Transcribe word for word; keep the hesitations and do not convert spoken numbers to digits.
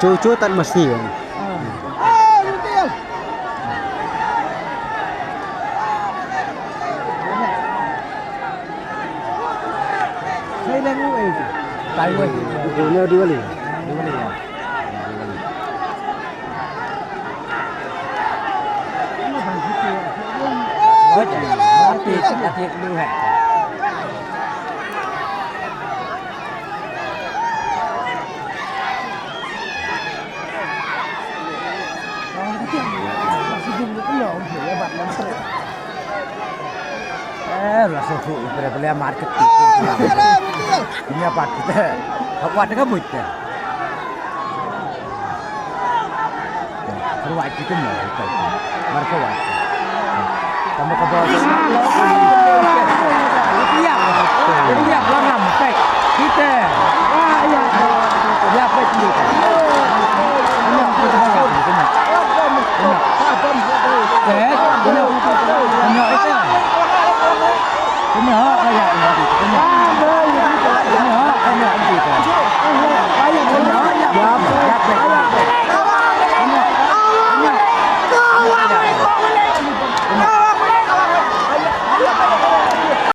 Cucu tan mesti kan. Sai dah ngu eh. Tai weh. Dunia Diwali. Diwali ya. Ati, ati lu hai. Eh, la so su, ipre bele market. Nya pat kita. Aku ada ka buit. Ruwai kita mo. Mar ka wai. Tama ka bos. Iya.